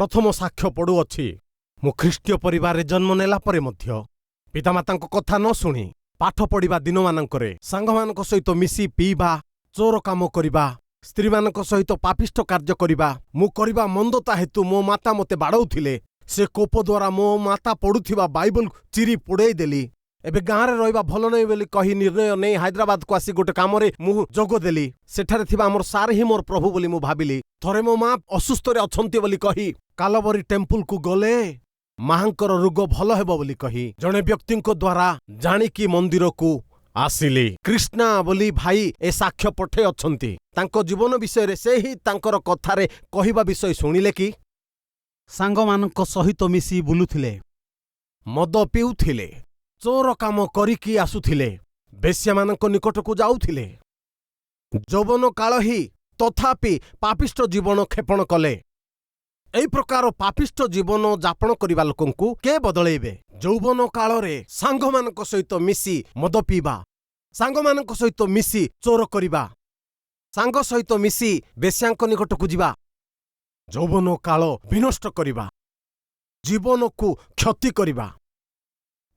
ପ୍ରଥମ ସାକ୍ଷ୍ୟ ପଢ଼ୁଅଛି। ମୁଁ ଖ୍ରୀଷ୍ଟୀୟ ପରିବାରରେ ଜନ୍ମ ନେଲା ପରେ ମଧ୍ୟ ପିତାମାତାଙ୍କ କଥା ନ ଶୁଣି ପାଠ ପଢ଼ିବା ଦିନମାନଙ୍କରେ ସାଙ୍ଗମାନଙ୍କ ସହିତ ମିଶି ପିଇବା, ଚୋର କାମ କରିବା, ସ୍ତ୍ରୀମାନଙ୍କ ସହିତ ପାପିଷ୍ଠ କାର୍ଯ୍ୟ କରିବା, ମୁଁ କରିବା ମନ୍ଦତା ହେତୁ ମୋ ମାତା ମୋତେ ବାଡ଼ଉଥିଲେ। ସେ କୋପ ଦ୍ୱାରା ମୋ ମାତା ପଢ଼ୁଥିବା ବାଇବଲ ଚିରି ପୋଡ଼େଇ ଦେଲି। ଏବେ ଗାଁରେ ରହିବା ଭଲ ନୁହେଁ ବୋଲି କହି ନିର୍ଣ୍ଣୟ ନେଇ ହାଇଦ୍ରାବାଦକୁ ଆସି ଗୋଟେ କାମରେ ମୁଁ ଯୋଗ ଦେଲି। ସେଠାରେ ଥିବା ଆମର ସାର୍ ହିଁ ମୋର ପ୍ରଭୁ ବୋଲି ମୁଁ ଭାବିଲି। ଥରେ ମୋ ମା ଅସୁସ୍ଥରେ ଅଛନ୍ତି ବୋଲି କହି କାଲବରୀ ଟେମ୍ପୁଲକୁ ଗଲେ ମାଙ୍କର ରୋଗ ଭଲ ହେବ ବୋଲି କହି ଜଣେ ବ୍ୟକ୍ତିଙ୍କ ଦ୍ୱାରା ଜାଣିକି ମନ୍ଦିରକୁ ଆସିଲି। କୃଷ୍ଣା ବୋଲି ଭାଇ ଏ ସାକ୍ଷ୍ୟ ପଠେଇ ଅଛନ୍ତି। ତାଙ୍କ ଜୀବନ ବିଷୟରେ ସେ ହିଁ ତାଙ୍କର କଥାରେ କହିବା ବିଷୟ ଶୁଣିଲେ କି? ସାଙ୍ଗମାନଙ୍କ ସହିତ ମିଶି ବୁଲୁଥିଲେ, ମଦ ପିଉଥିଲେ, ଚୋର କାମ କରିକି ଆସୁଥିଲେ, ବେଶ୍ୟାମାନଙ୍କ ନିକଟକୁ ଯାଉଥିଲେ। ଯୌବନ କାଳ ହିଁ ତଥାପି ପାପିଷ୍ଠ ଜୀବନ କ୍ଷେପଣ କଲେ। ଏହି ପ୍ରକାର ପାପିଷ୍ଠ ଜୀବନ ଯାପନ କରିବା ଲୋକଙ୍କୁ କେ ବଦଳେଇବେ? ଯୌବନ କାଳରେ ସାଙ୍ଗମାନଙ୍କ ସହିତ ମିଶି ମଦ ପିଇବା, ସାଙ୍ଗମାନଙ୍କ ସହିତ ମିଶି ଚୋର କରିବା, ସାଙ୍ଗ ସହିତ ମିଶି ବେଶ୍ୟାଙ୍କ ନିକଟକୁ ଯିବା, ଯୌବନ କାଳ ବିନଷ୍ଟ କରିବା, ଜୀବନକୁ କ୍ଷତି କରିବା।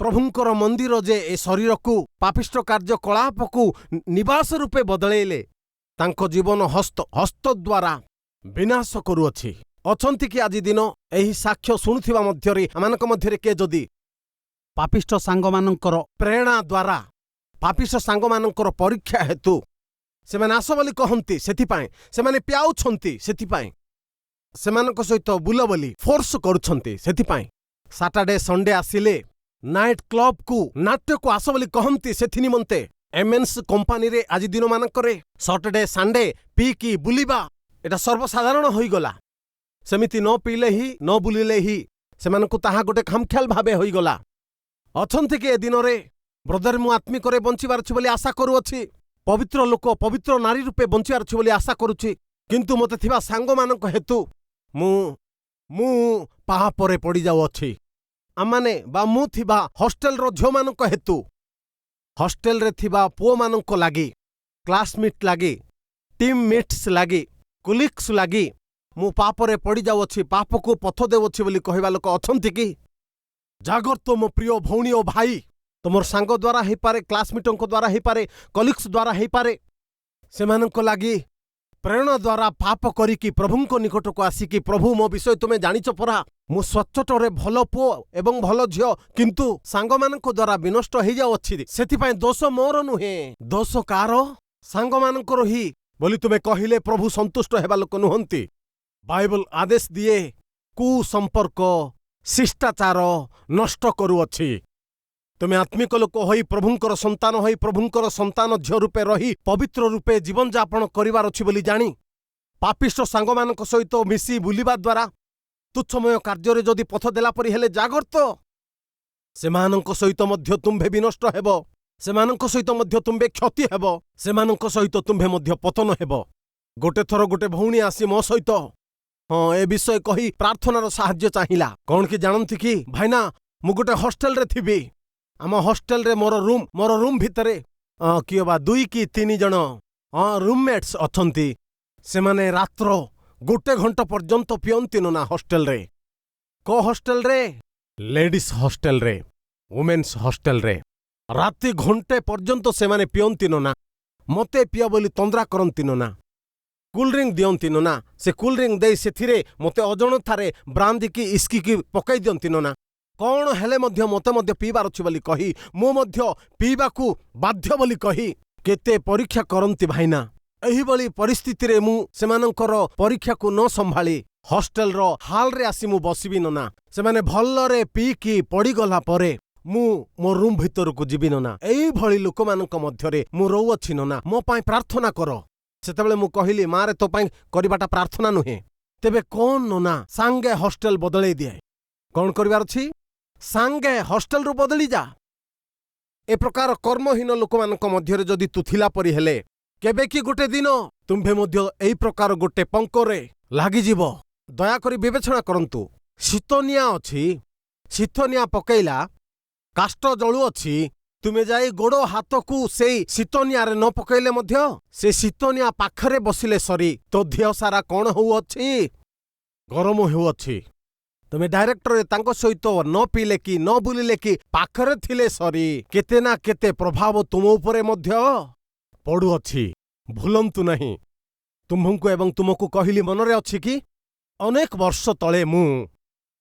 ପ୍ରଭୁଙ୍କର ମନ୍ଦିର ଯେ ଏ ଶରୀରକୁ ପାପିଷ୍ଠ କାର୍ଯ୍ୟକଳାପକୁ ନିବାସ ରୂପେ ବଦଳେଇଲେ, ତାଙ୍କ ଜୀବନ ହସ୍ତ ହସ୍ତ ଦ୍ୱାରା ବିନାଶ କରୁଅଛି। ଅଛନ୍ତି କି ଆଜି ଦିନ ଏହି ସାକ୍ଷ୍ୟ ଶୁଣୁଥିବା ମଧ୍ୟରେ, ଆମମାନଙ୍କ ମଧ୍ୟରେ କିଏ ଯଦି ପାପିଷ୍ଠ ସାଙ୍ଗମାନଙ୍କର ପ୍ରେରଣା ଦ୍ୱାରା, ପାପିଷ୍ଠ ସାଙ୍ଗମାନଙ୍କର ପରୀକ୍ଷା ହେତୁ ସେମାନେ ଆସ ବୋଲି କହନ୍ତି, ସେଥିପାଇଁ ସେମାନେ ପିଆଉଛନ୍ତି, ସେଥିପାଇଁ ସେମାନଙ୍କ ସହିତ ବୁଲ ବୋଲି ଫୋର୍ସ କରୁଛନ୍ତି, ସେଥିପାଇଁ ସାଟରଡେ ସଣ୍ଡେ ଆସିଲେ ନାଇଟ୍ କ୍ଲବକୁ, ନାଟ୍ୟକୁ ଆସ ବୋଲି କହନ୍ତି, ସେଥି ନିମନ୍ତେ ଏମ୍ଏନ୍ସି କମ୍ପାନୀରେ ଆଜି ଦିନମାନଙ୍କରେ ସଟରଡେ ସଣ୍ଡେ ପିଇକି ବୁଲିବା ଏଟା ସର୍ବସାଧାରଣ ହୋଇଗଲା। ସେମିତି ନ ପିଇଲେ ହିଁ, ନ ବୁଲିଲେ ହିଁ ସେମାନଙ୍କୁ ତାହା ଗୋଟେ ଖାମଖିଆଲ ଭାବେ ହୋଇଗଲା। ଅଛନ୍ତି କି ଏ ଦିନରେ, ବ୍ରଦର, ମୁଁ ଆତ୍ମିକରେ ବଞ୍ଚିବାର ଅଛି ବୋଲି ଆଶା କରୁଅଛି, ପବିତ୍ର ଲୋକ ପବିତ୍ର ନାରୀ ରୂପେ ବଞ୍ଚିବାର ଅଛି ବୋଲି ଆଶା କରୁଛି, କିନ୍ତୁ ମୋତେ ଥିବା ସାଙ୍ଗମାନଙ୍କ ହେତୁ ମୁଁ ପାପରେ ପଡ଼ିଯାଉଅଛି? ଆମମାନେ ବା ମୁଁ ଥିବା ହଷ୍ଟେଲର ଝିଅମାନଙ୍କ ହେତୁ, ହଷ୍ଟେଲରେ ଥିବା ପୁଅମାନଙ୍କ ଲାଗି, କ୍ଲାସମେଟ୍ ଲାଗି, ଟିମ୍ ମେଟ୍ସ ଲାଗି, କୋଲିଗ୍ସ ଲାଗି ମୁଁ ପାପରେ ପଡ଼ିଯାଉଅଛି, ପାପକୁ ପଥ ଦେଉଅଛି ବୋଲି କହିବା ଲୋକ ଅଛନ୍ତି କି? ଜାଗ୍ରତ, ମୋ ପ୍ରିୟ ଭଉଣୀ ଓ ଭାଇ। ତୁମର ସାଙ୍ଗ ଦ୍ୱାରା ହେଇପାରେ, କ୍ଲାସମେଟଙ୍କ ଦ୍ୱାରା ହେଇପାରେ, କଲିଗ୍ସ ଦ୍ୱାରା ହେଇପାରେ, ସେମାନଙ୍କ ଲାଗି ପ୍ରେରଣା ଦ୍ୱାରା ପାପ କରିକି ପ୍ରଭୁଙ୍କ ନିକଟକୁ ଆସିକି, ପ୍ରଭୁ, ମୋ ବିଷୟ ତୁମେ ଜାଣିଛ ପରା, ମୁଁ ସଚ୍ଚୋଟରେ ଭଲ ପୁଅ ଏବଂ ଭଲ ଝିଅ, କିନ୍ତୁ ସାଙ୍ଗମାନଙ୍କ ଦ୍ୱାରା ବିନଷ୍ଟ ହେଇଯାଉଅଛି। ସେଥିପାଇଁ ଦୋଷ ମୋର ନୁହେଁ, ଦୋଷ କାହାର? ସାଙ୍ଗମାନଙ୍କର ହିଁ ବୋଲି ତୁମେ କହିଲେ ପ୍ରଭୁ ସନ୍ତୁଷ୍ଟ ହେବା ଲୋକ ନୁହନ୍ତି। ବାଇବଲ ଆଦେଶ ଦିଏ, କୁସମ୍ପର୍କ ଶିଷ୍ଟାଚାର ନଷ୍ଟ କରୁଅଛି। ତୁମେ ଆତ୍ମିକ ଲୋକ ହୋଇ, ପ୍ରଭୁଙ୍କର ସନ୍ତାନ ହୋଇ, ପ୍ରଭୁଙ୍କର ସନ୍ତାନ ଝିଅ ରୂପେ ରହି ପବିତ୍ର ରୂପେ ଜୀବନଯାପନ କରିବାର ଅଛି ବୋଲି ଜାଣି ପାପିଷ୍ଠ ସାଙ୍ଗମାନଙ୍କ ସହିତ ମିଶି ବୁଲିବା ଦ୍ୱାରା ତୁଚ୍ଛମୟ କାର୍ଯ୍ୟରେ ଯଦି ପଥ ଦେଲା ପରି ହେଲେ, ଜାଗ୍ରତ, ସେମାନଙ୍କ ସହିତ ମଧ୍ୟ ତୁମ୍ଭେ ବିନଷ୍ଟ ହେବ, ସେମାନଙ୍କ ସହିତ ମଧ୍ୟ ତୁମ୍ଭେ କ୍ଷତି ହେବ, ସେମାନଙ୍କ ସହିତ ତୁମ୍ଭେ ମଧ୍ୟ ପତନ ହେବ। ଗୋଟେ ଥର ଗୋଟେ ଭଉଣୀ ଆସି ମୋ ସହିତ ହଁ ଏ ବିଷୟ କହି ପ୍ରାର୍ଥନାର ସାହାଯ୍ୟ ଚାହିଁଲା। କଣ କି ଜାଣନ୍ତି କି ଭାଇନା, ମୁଁ ଗୋଟେ ହଷ୍ଟେଲରେ ଥିବି। ଆମ ହଷ୍ଟେଲରେ ମୋର ରୁମ୍ ଭିତରେ କିଏ ବା ଦୁଇ କି ତିନି ଜଣ ରୁମମେଟ୍ସ ଅଛନ୍ତି। ସେମାନେ ରାତ୍ର 1 ଘଣ୍ଟା ପର୍ଯ୍ୟନ୍ତ ପିଅନ୍ତି ନନା ହଷ୍ଟେଲରେ। କୋ ହଷ୍ଟେଲରେ? ଲେଡିସ୍ ହଷ୍ଟେଲରେ, ଓମେନ୍ସ ହଷ୍ଟେଲରେ ରାତି ଘଣ୍ଟେ ପର୍ଯ୍ୟନ୍ତ ସେମାନେ ପିଅନ୍ତି ନନା। ମତେ ପିଅ ବୋଲି ତନ୍ଦ୍ରା କରନ୍ତି ନନା। କୋଲ୍ଡ ଡ୍ରିଙ୍କ ଦିଅନ୍ତି ନନା। ସେ କୋଲ୍ଡ ଡ୍ରିଙ୍କ ଦେଇ ସେଥିରେ ମୋତେ ଅଜାଣତରେ ବ୍ରାନ୍ଦି କି ହ୍ୱିସ୍କି କି ପକାଇ ଦିଅନ୍ତି ନନା। କଣ ହେଲେ ମଧ୍ୟ ମୋତେ ମଧ୍ୟ ପିଇବାର ଅଛି ବୋଲି କହି ମୁଁ ମଧ୍ୟ ପିଇବାକୁ ବାଧ୍ୟ ବୋଲି କହି କେତେ ପରୀକ୍ଷା କରନ୍ତି ଭାଇନା। ଏହିଭଳି ପରିସ୍ଥିତିରେ ମୁଁ ସେମାନଙ୍କର ପରୀକ୍ଷାକୁ ନ ସମ୍ଭାଳି ହଷ୍ଟେଲର ହାଲରେ ଆସି ମୁଁ ବସିବି ନନା। ସେମାନେ ଭଲରେ ପିଇକି ପଡ଼ିଗଲା ପରେ ମୁଁ ମୋ ରୁମ୍ ଭିତରକୁ ଯିବି ନନା। ଏଇଭଳି ଲୋକମାନଙ୍କ ମଧ୍ୟରେ ମୁଁ ରହୁଅଛି ନନା, ମୋ ପାଇଁ ପ୍ରାର୍ଥନା କର। ସେତେବେଳେ ମୁଁ କହିଲି, ମାରେ, ତୋ ପାଇଁ କରିବାଟା ପ୍ରାର୍ଥନା ନୁହେଁ, ତେବେ କଣ ନନା? ସାଙ୍ଗେ ହଷ୍ଟେଲ ବଦଳେଇ ଦିଏ। କଣ କରିବାର ଅଛି? ସାଙ୍ଗେ ହଷ୍ଟେଲରୁ ବଦଳି ଯା। ଏ ପ୍ରକାର କର୍ମହୀନ ଲୋକମାନଙ୍କ ମଧ୍ୟରେ ଯଦି ତୁ ଥିଲା ପରି ହେଲେ, କେବେ କି ଗୋଟେ ଦିନ ତୁମ୍ଭେ ମଧ୍ୟ ଏଇ ପ୍ରକାର ଗୋଟେ ପଙ୍କରେ ଲାଗିଯିବ। ଦୟାକରି ବିବେଚନା କରନ୍ତୁ। ଶୀତ ନିଆଁ ଅଛି, ଶୀତ ନିଆଁ ପକେଇଲା, କାଷ୍ଠ ଜଳୁଅଛି। ତୁମେ ଯାଇ ଗୋଡ଼ ହାତକୁ ସେଇ ଶୀତ ନିଆଁରେ ନ ପକେଇଲେ ମଧ୍ୟ ସେ ଶୀତ ନିଆଁ ପାଖରେ ବସିଲେ ସରି, ତୋ ଦେହ ସାରା କଣ ହେଉଅଛି? ଗରମ ହେଉଅଛି। ତୁମେ ଡାଇରେକ୍ଟରରେ ତାଙ୍କ ସହିତ ନ ପିଇଲେ କି ନ ବୁଲିଲେ କି ପାଖରେ ଥିଲେ ସରି, କେତେ ନା କେତେ ପ୍ରଭାବ ତୁମ ଉପରେ ମଧ୍ୟ ପଡ଼ୁଅଛି। ଭୁଲନ୍ତୁ ନାହିଁ। ତୁମ୍ଭଙ୍କୁ ଏବଂ ତୁମକୁ କହିଲି, ମନରେ ଅଛି କି? ଅନେକ ବର୍ଷ ତଳେ ମୁଁ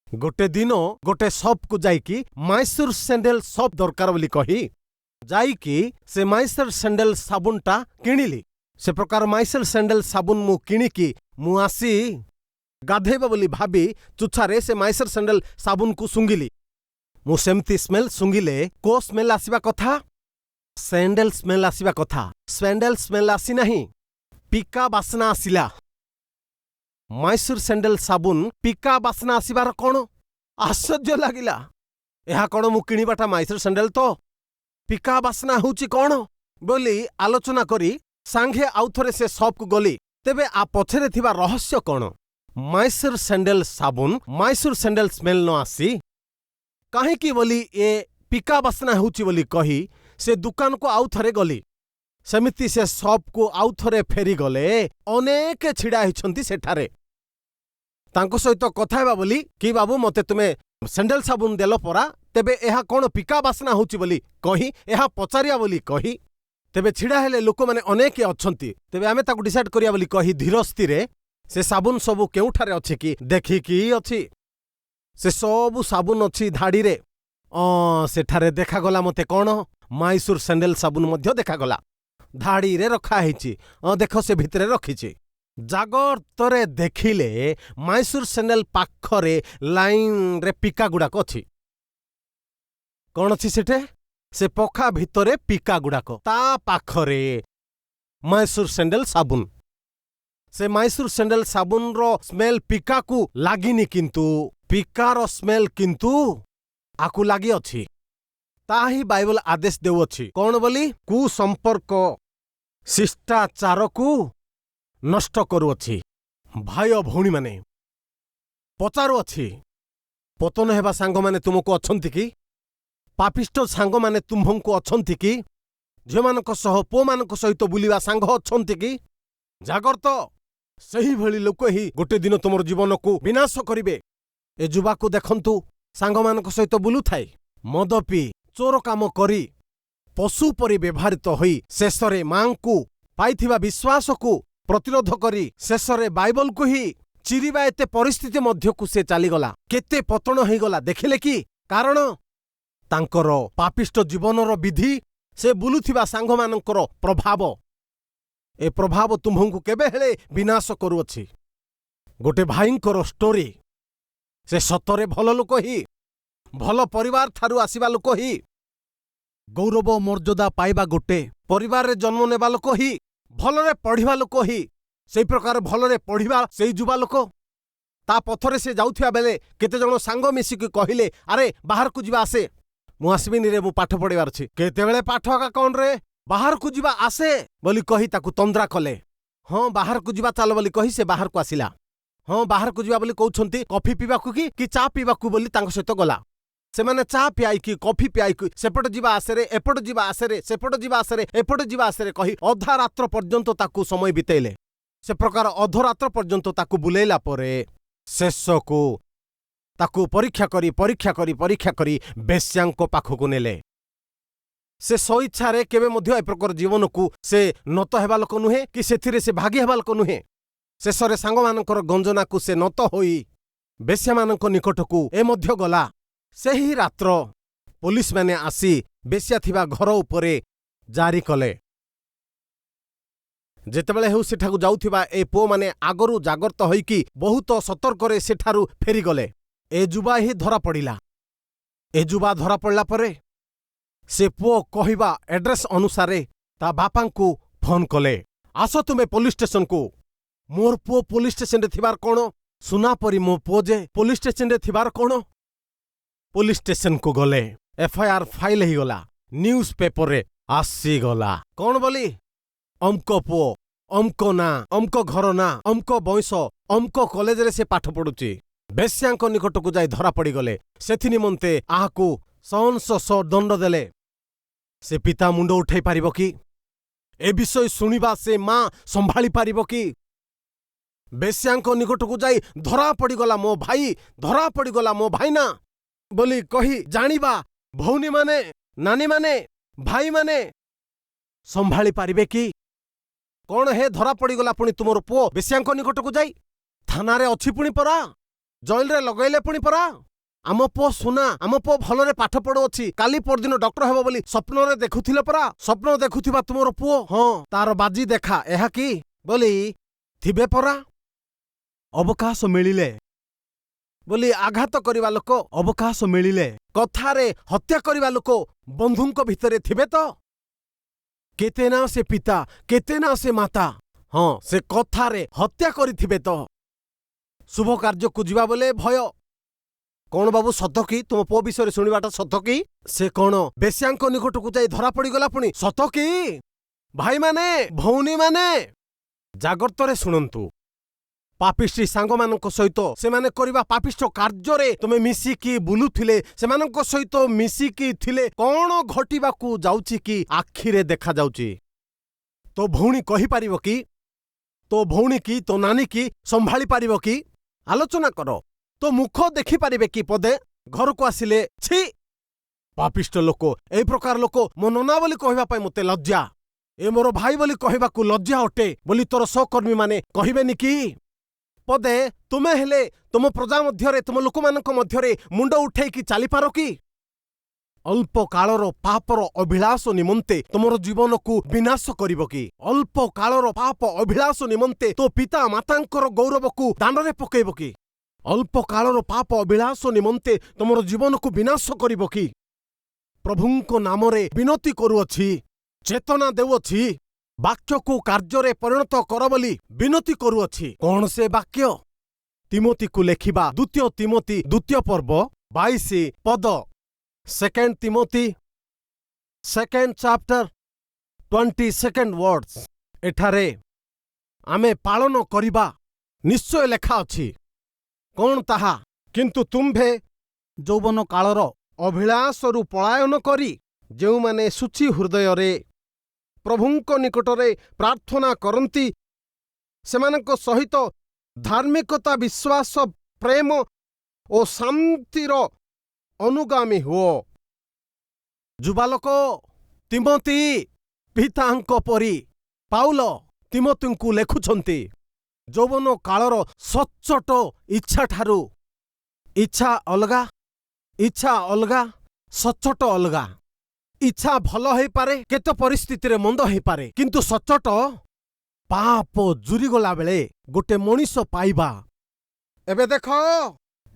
ଗୋଟେ ଦିନ ଗୋଟେ ସପ୍କୁ ଯାଇକି ମାଇସୁର ସ୍ୟାଣ୍ଡେଲ ସପ୍ ଦରକାର ବୋଲି କହି ଯାଇକି ସେ ମାଇସର ସ୍ୟାଣ୍ଡେଲ ସାବୁନଟା କିଣିଲି। ସେ ପ୍ରକାର ମାଇସର ସ୍ୟାଣ୍ଡେଲ ସାବୁନ ମୁଁ କିଣିକି ମୁଁ ଆସି ଗାଧେଇବା ବୋଲି ଭାବି ଚୁଛାରେ ସେ ମାଇସର ସ୍ୟାଣ୍ଡେଲ ସାବୁନକୁ ଶୁଙ୍ଘିଲି। ମୁଁ ସେମିତି ସ୍ମେଲ ଶୁଙ୍ଘିଲେ କୋ ସ୍ମେଲ ଆସିବା କଥା? ସ୍ୟାଣ୍ଡେଲ ସ୍ମେଲ ଆସିବା କଥା। ସ୍ୟାଣ୍ଡେଲ ସ୍ମେଲ ଆସିନାହିଁ, ପିକା ବାସ୍ନା ଆସିଲା। ମାଇସୁର ସ୍ୟାଣ୍ଡେଲ ସାବୁନ ପିକା ବାସ୍ନା ଆସିବାର କଣ ଆଶ୍ଚର୍ଯ୍ୟ ଲାଗିଲା। ଏହା କଣ ମୁଁ କିଣିବାଟା ମାଇସୁର ସ୍ୟାଣ୍ଡେଲ ତ ପିକା ବାସ୍ନା ହେଉଛି କଣ ବୋଲି ଆଲୋଚନା କରି ସାଙ୍ଗେ ଆଉଥରେ ସେ ସପ୍କୁ ଗଲି। ତେବେ ଆ ପଛରେ ଥିବା ରହସ୍ୟ କଣ? ମାଇସୁର ସ୍ୟାଣ୍ଡେଲ ସାବୁନ ମାଇସୁର ସ୍ୟାଣ୍ଡେଲ ସ୍ମେଲ ନ ଆସି କାହିଁକି ବୋଲି ଏ ପିକା ବାସ୍ନା ହେଉଛି ବୋଲି କହି ସେ ଦୋକାନକୁ ଆଉଥରେ ଗଲି। ସେମିତି ସେ ସପ୍କୁ ଆଉଥରେ ଫେରିଗଲେ ଅନେକ ଛିଡ଼ା ହେଇଛନ୍ତି ସେଠାରେ। ତାଙ୍କ ସହିତ କଥା ହେବା ବୋଲି କି, ବାବୁ, ମୋତେ ତୁମେ ସ୍ୟାଣ୍ଡେଲ ସାବୁନ ଦେଲ ପରା, ତେବେ ଏହା କଣ ପିକା ବାସ୍ନା ହେଉଛି ବୋଲି କହି ଏହା ପଚାରିବା ବୋଲି କହି ତେବେ ଛିଡ଼ା ହେଲେ ଲୋକମାନେ ଅନେକ ଅଛନ୍ତି। ତେବେ ଆମେ ତାକୁ ଡିସାଇଡ୍ କରିବା ବୋଲି କହି ଧୀର ସ୍ଥିରେ ସେ ସାବୁନ ସବୁ କେଉଁଠାରେ ଅଛି କି ଦେଖିକି ଅଛି। ସେ ସବୁ ସାବୁନ ଅଛି ଧାଡ଼ିରେ। ସେଠାରେ ଦେଖାଗଲା ମୋତେ କଣ? ମାଇସୁର ସ୍ୟାଣ୍ଡେଲ ସାବୁନ ମଧ୍ୟ ଦେଖାଗଲା, ଧାଡ଼ିରେ ରଖା ହେଇଛି। ଦେଖ, ସେ ଭିତରେ ରଖିଛି। ଜାଗତରେ ଦେଖିଲେ ମାଇସୁର ସ୍ୟାଣ୍ଡେଲ ପାଖରେ ଲାଇନରେ ପିକା ଗୁଡ଼ାକ ଅଛି। କଣ ଅଛି ସେଠେ? ସେ ପଖା ଭିତରେ ପିକା ଗୁଡ଼ାକ, ତା ପାଖରେ ମାଇସୁର ସ୍ୟାଣ୍ଡେଲ ସାବୁନ। ସେ ମାଇସୁର ସ୍ୟାଣ୍ଡେଲ ସାବୁନର ସ୍ମେଲ ପିକାକୁ ଲାଗିନି, କିନ୍ତୁ ପିକାର ସ୍ମେଲ କିନ୍ତୁ ଆକୁ ଲାଗିଅଛି। ତାହା ହିଁ ବାଇବଲ ଆଦେଶ ଦେଉଅଛି। କଣ ବୋଲି? କୁସମ୍ପର୍କ ଶିଷ୍ଟାଚାରକୁ ନଷ୍ଟ କରୁଅଛି। ଭାଇ ଓ ଭଉଣୀମାନେ, ପଚାରୁଅଛି, ପତନ ହେବା ସାଙ୍ଗମାନେ ତୁମକୁ ଅଛନ୍ତି କି? ପାପିଷ୍ଠ ସାଙ୍ଗମାନେ ତୁମ୍ଭଙ୍କୁ ଅଛନ୍ତି କି? ଝିଅମାନଙ୍କ ସହ ପୁଅମାନଙ୍କ ସହିତ ବୁଲିବା ସାଙ୍ଗ ଅଛନ୍ତି କି? ଜାଗ୍ରତ। ସେହିଭଳି ଲୋକ ହିଁ ଗୋଟେ ଦିନ ତୁମର ଜୀବନକୁ ବିନାଶ କରିବେ। ଏ ଯୁବାକୁ ଦେଖନ୍ତୁ, ସାଙ୍ଗମାନଙ୍କ ସହିତ ବୁଲୁଥାଏ, ମଦ ପିଇ, ଚୋର କାମ କରି, ପଶୁ ପରି ବ୍ୟବହୃତ ହୋଇ ଶେଷରେ ମାଙ୍କୁ ପାଇଥିବା ବିଶ୍ୱାସକୁ ପ୍ରତିରୋଧ କରି ଶେଷରେ ବାଇବଲକୁ ହିଁ ଚିରିବା ଏତେ ପରିସ୍ଥିତି ମଧ୍ୟକୁ ସେ ଚାଲିଗଲା। କେତେ ପତନ ହେଇଗଲା ଦେଖିଲେ କି? କାରଣ ତାଙ୍କର ପାପିଷ୍ଠ ଜୀବନର ବିଧି, ସେ ବୁଲୁଥିବା ସାଙ୍ଗମାନଙ୍କର ପ୍ରଭାବ। ଏ ପ୍ରଭାବ ତୁମ୍ଭଙ୍କୁ କେବେ ହେଲେ ବିନାଶ କରୁଅଛି। ଗୋଟେ ଭାଇଙ୍କର ଷ୍ଟୋରି। ସେ ସତରେ ଭଲ ଲୋକ ହିଁ, ଭଲ ପରିବାର ଠାରୁ ଆସିବା ଲୋକ ହିଁ, ଗୌରବ ମର୍ଯ୍ୟାଦା ପାଇବା ଗୋଟେ ପରିବାରରେ ଜନ୍ମ ନେବା ଲୋକ ହିଁ, ଭଲରେ ପଢ଼ିବା ଲୋକ ହିଁ। ସେଇ ପ୍ରକାର ଭଲରେ ପଢ଼ିବା ସେଇ ଯୁବା ଲୋକ, ତା ପଥରେ ସେ ଯାଉଥିବା ବେଳେ କେତେଜଣ ସାଙ୍ଗ ମିଶିକି କହିଲେ, ଆରେ, ବାହାରକୁ ଯିବା ଆସେ। ମୁଁ ଆସିବିନି ରେ, ମୁଁ ପାଠ ପଢ଼ିବାର ଅଛି। କେତେବେଳେ ପାଠ ଏକା କଣ ରେ, ବାହାରକୁ ଯିବା ଆସେ ବୋଲି କହି ତାକୁ ତନ୍ଦ୍ରା କଲେ। ହଁ, ବାହାରକୁ ଯିବା ଚାଲ ବୋଲି କହି ସେ ବାହାରକୁ ଆସିଲା। ହଁ, ବାହାରକୁ ଯିବା ବୋଲି କହୁଛନ୍ତି, କଫି ପିଇବାକୁ କି କି ଚା ପିଇବାକୁ ବୋଲି ତାଙ୍କ ସହିତ ଗଲା। ସେମାନେ ଚା ପିଆଇକି, କଫି ପିଆଇକି, ସେପଟ ଯିବା ଆସେରେ, ଏପଟ ଯିବା ଆସେରେ, ସେପଟ ଯିବା ଆସେରେ, ଏପଟ ଯିବା ଆସେରେ କହି ଅଧା ରାତ୍ର ପର୍ଯ୍ୟନ୍ତ ତାକୁ ସମୟ ବିତେଇଲେ। ସେ ପ୍ରକାର ଅଧରାତ୍ର ପର୍ଯ୍ୟନ୍ତ ତାକୁ ବୁଲେଇଲା ପରେ ଶେଷକୁ ତାକୁ ପରୀକ୍ଷା କରି, ପରୀକ୍ଷା କରି, ପରୀକ୍ଷା କରି ବେଶ୍ୟାଙ୍କ ପାଖକୁ ନେଲେ। ସେ ସ୍ୱଇଚ୍ଛାରେ କେବେ ମଧ୍ୟ ଏ ପ୍ରକାର ଜୀବନକୁ ସେ ନତ ହେବା ଲୋକ ନୁହେଁ କି ସେଥିରେ ସେ ଭାଗି ହେବା ଲୋକ ନୁହେଁ। ଶେଷରେ ସାଙ୍ଗମାନଙ୍କର ଗଞ୍ଜନାକୁ ସେ ନତ ହୋଇ ବେଶ୍ୟାମାନଙ୍କ ନିକଟକୁ ଏ ମଧ୍ୟ ଗଲା। ସେହି ରାତ୍ର ପୋଲିସମାନେ ଆସି ବେଶ୍ୟା ଥିବା ଘର ଉପରେ ଜାରି କଲେ। ଯେତେବେଳେ ହେଉ ସେଠାକୁ ଯାଉଥିବା ଏ ପୁଅମାନେ ଆଗରୁ ଜାଗ୍ରତ ହୋଇକି ବହୁତ ସତର୍କରେ ସେଠାରୁ ଫେରିଗଲେ। ଏ ଯୁବା ହିଁ ଧରା ପଡ଼ିଲା। ଏ ଯୁବା ଧରା ପଡ଼ିଲା ପରେ ସେ ପୁଅ କହିବା ଆଡ୍ରେସ୍ ଅନୁସାରେ ତା ବାପାଙ୍କୁ ଫୋନ୍ କଲେ, ଆସ ତୁମେ ପୋଲିସ ଷ୍ଟେସନକୁ। ମୋର ପୁଅ ପୋଲିସ ଷ୍ଟେସନରେ ଥିବାର କଣ? ସୁନା ପରି ମୋ ପୁଅ ଯେ ପୋଲିସ ଷ୍ଟେସନରେ ଥିବାର କଣ? ପୋଲିସ ଷ୍ଟେସନକୁ ଗଲେ, ଏଫଆଇଆର ଫାଇଲ ହେଇଗଲା, ନ୍ୟୁଜ୍ ପେପରରେ ଆସିଗଲା। କଣ ବୋଲି? ଅମକ ପୁଅ, ଅମକ ନାଁ, ଅମକ ଘର ନାଁ, ଅମକ ବୟସ, ଅମକ କଲେଜରେ ସେ ପାଠ ପଢୁଛି, ବେଶ୍ୟାଙ୍କ ନିକଟକୁ ଯାଇ ଧରା ପଡ଼ିଗଲେ। ସେଥି ନିମନ୍ତେ ଆହାକୁ ଶହ ଦଣ୍ଡ ଦେଲେ। ସେ ପିତା ମୁଣ୍ଡ ଉଠେଇ ପାରିବ କି? ଏ ବିଷୟ ଶୁଣିବା ସେ ମା ସମ୍ଭାଳି ପାରିବ କି? ବେଶ୍ୟାଙ୍କ ନିକଟକୁ ଯାଇ ଧରା ପଡ଼ିଗଲା ମୋ ଭାଇ, ଧରା ପଡ଼ିଗଲା ମୋ ଭାଇନା ବୋଲି କହି ଜାଣିବା ଭଉଣୀମାନେ, ନାନୀମାନେ, ଭାଇମାନେ ସମ୍ଭାଳି ପାରିବେ କି? କଣ ହେ, ଧରା ପଡ଼ିଗଲା ପୁଣି ତୁମର ପୁଅ ବେଶ୍ୟାଙ୍କ ନିକଟକୁ ଯାଇ? ଥାନାରେ ଅଛି ପୁଣି ପରା, ଜେଲରେ ଲଗାଇଲେ ପୁଣି ପରା। ଆମ ପୁଅ ସୁନା, ଆମ ପୁଅ ଭଲରେ ପାଠ ପଢୁଅଛି, କାଲି ପରଦିନ ଡକ୍ଟର ହେବ ବୋଲି ସ୍ୱପ୍ନରେ ଦେଖୁଥିଲେ ପରା। ସ୍ୱପ୍ନ ଦେଖୁଥିବା ତୁମର ପୁଅ, ହଁ, ତାର ବାଜି ଦେଖା ଏହା କି ବୋଲି ଥିବେ ପରା। ଅବକାଶ ମିଳିଲେ ବୋଲି ଆଘାତ କରିବା ଲୋକ, ଅବକାଶ ମିଳିଲେ କଥାରେ ହତ୍ୟା କରିବା ଲୋକ ବନ୍ଧୁଙ୍କ ଭିତରେ ଥିବେ ତ। କେତେ ନା ସେ ପିତା, କେତେ ନା ସେ ମାତା, ହଁ, ସେ କଥାରେ ହତ୍ୟା କରିଥିବେ ତ। ଶୁଭ କାର୍ଯ୍ୟକୁ ଯିବା ବୋଲେ ଭୟ। କଣ ବାବୁ, ସତ କି? ତୁମ ପୁଅ ବିଷୟରେ ଶୁଣିବାଟା ସତ କି? ସେ କଣ ବେଶ୍ୟାଙ୍କ ନିକଟକୁ ଯାଇ ଧରା ପଡ଼ିଗଲା ପୁଣି, ସତ କି? ଭାଇମାନେ, ଭଉଣୀମାନେ, ଜାଗ୍ରତରେ ଶୁଣନ୍ତୁ। ପାପିଷ୍ଠି ସାଙ୍ଗମାନଙ୍କ ସହିତ ସେମାନେ କରିବା ପାପିଷ୍ଠ କାର୍ଯ୍ୟରେ ତୁମେ ମିଶିକି ବୁଲୁଥିଲେ, ସେମାନଙ୍କ ସହିତ ମିଶିକି ଥିଲେ କଣ ଘଟିବାକୁ ଯାଉଛି କି ଆଖିରେ ଦେଖାଯାଉଛି। ତୋ ଭଉଣୀ କହିପାରିବ କି? ତୋ ଭଉଣୀ କି ତୋ ନାନୀ କି ସମ୍ଭାଳି ପାରିବ କି? ଆଲୋଚନା କର। ତୋ ମୁଖ ଦେଖିପାରିବେ କି ପଦେ ଘରକୁ ଆସିଲେ? ଛି, ପାପିଷ୍ଠ ଲୋକ, ଏଇ ପ୍ରକାର ଲୋକ ମୋ ନନା ବୋଲି କହିବା ପାଇଁ ମୋତେ ଲଜ୍ଜା, ଏ ମୋର ଭାଇ ବୋଲି କହିବାକୁ ଲଜ୍ଜା ଅଟେ ବୋଲି ତୋର ସହକର୍ମୀମାନେ କହିବେନି କି ପଦେ? ତୁମେ ହେଲେ ତୁମ ପ୍ରଜା ମଧ୍ୟରେ, ତୁମ ଲୋକମାନଙ୍କ ମଧ୍ୟରେ ମୁଣ୍ଡ ଉଠେଇକି ଚାଲିପାର କି? ଅଳ୍ପ କାଳର ପାପର ଅଭିଳାଷ ନିମନ୍ତେ ତୁମର ଜୀବନକୁ ବିନାଶ କରିବ କି? ଅଳ୍ପ କାଳର ପାପ ଅଭିଳାଷ ନିମନ୍ତେ ତୋ ପିତା ମାତାଙ୍କର ଗୌରବକୁ ଦାଣ୍ଡରେ ପକେଇବ କି? ଅଳ୍ପ କାଳର ପାପ ଅଭିଳାଷ ନିମନ୍ତେ ତୁମର ଜୀବନକୁ ବିନାଶ କରିବ କି? ପ୍ରଭୁଙ୍କ ନାମରେ ବିନତି କରୁଅଛି, ଚେତନା ଦେଉଅଛି, ବାକ୍ୟକୁ କାର୍ଯ୍ୟରେ ପରିଣତ କର ବୋଲି ବିନତି କରୁଅଛି। କଣ ସେ ବାକ୍ୟ? ତିମୋତିକୁ ଲେଖିବା ଦ୍ୱିତୀୟ ତିମୋତି ଦ୍ୱିତୀୟ ପର୍ବ 22 ପଦ। Second Timothy, second chapter, 22nd words. ଏଠାରେ ଆମେ ପାଳନ କରିବା ନିଶ୍ଚୟ ଲେଖା ଅଛି। କଣ ତାହା? କିନ୍ତୁ ତୁମ୍ଭେ ଯୌବନ କାଳର ଅଭିଳାଷରୁ ପଳାୟନ କରି ଯେଉଁମାନେ ଶୁଚି ହୃଦୟରେ ପ୍ରଭୁଙ୍କ ନିକଟରେ ପ୍ରାର୍ଥନା କରନ୍ତି, ସେମାନଙ୍କ ସହିତ ଧାର୍ମିକତା, ବିଶ୍ୱାସ, ପ୍ରେମ ଓ ଶାନ୍ତିର ଅନୁଗାମୀ ହୁଅ। ଯୁବାଲୋକ ତିମୋତି, ପିତାଙ୍କ ପରି ପାଉଲ ତିମୋତିଙ୍କୁ ଲେଖୁଛନ୍ତି, ଯୌବନ କାଳର ସଚ୍ଚୋଟ ଇଚ୍ଛାଠାରୁ। ଇଚ୍ଛା ଅଲଗା, ଇଚ୍ଛା ଅଲଗା, ସଚ୍ଚୋଟ ଅଲଗା। ଇଚ୍ଛା ଭଲ ହେଇପାରେ, କେତେ ପରିସ୍ଥିତିରେ ମନ୍ଦ ହେଇପାରେ, କିନ୍ତୁ ସଚ୍ଚୋଟ ପାପ ଜୁରିଗଲା ବେଳେ ଗୋଟେ ମଣିଷ ପାଇବା। ଏବେ ଦେଖ,